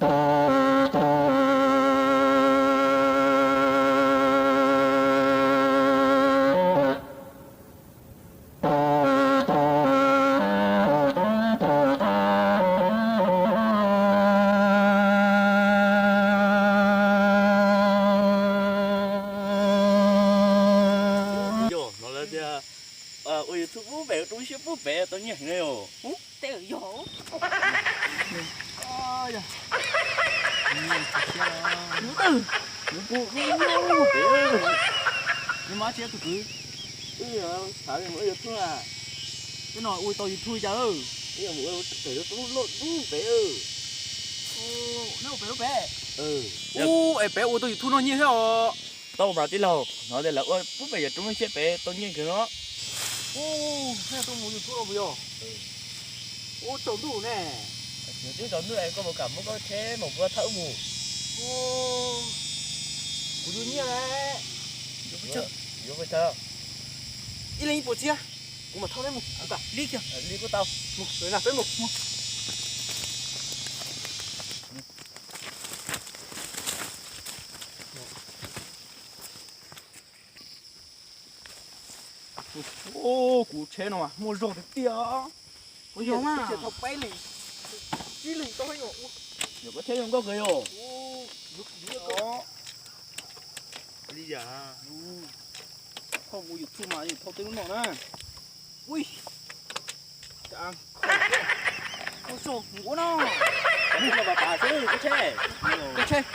Yog no lawv tias ua YouTube pub pem, rau siab pub pem tau nyiaj heev na yom. Tej yog. Lub twg? Lub pub pem. Nws mas tsis tus kwv. Wb xav mus ua YouTube na. Twb no ua tau YouTube cas. Wb mus ua YouTube loj dub pem. Neb ua pem lub pem. Ub, es pem ua tau YouTube noj nyiaj thiab os. Tau mas tij laug, no tias lawv ua pub pem yog rau siab pem tau nyiaj kawg no. Ub, nej tuaj mus YouTube los puas yog? Ub, tsaus ntuj ne. Twb tsaus ntuj es koj puas kam muab koj tsheb mus puag thawj mus? Kuv yuav nyiaj lawm. Yuav pes tsawg? Ib leeg ib puas txiab. Kuv mam thauj neb mus, kuv kam. Li kiag. Li kuj tau. Mus, peb mus. Kuv tsheb no mas muaj zog tiag tiag. Kuv yog mas thauj peb leeg, tsib leeg tau. Yog koj tsheb zoo nkauj kawg yog. Li yam thauj mus YouTube mas thauj tej lub no na. Ui, koj zog mus ua no. Koj tsheb, koj tsheb.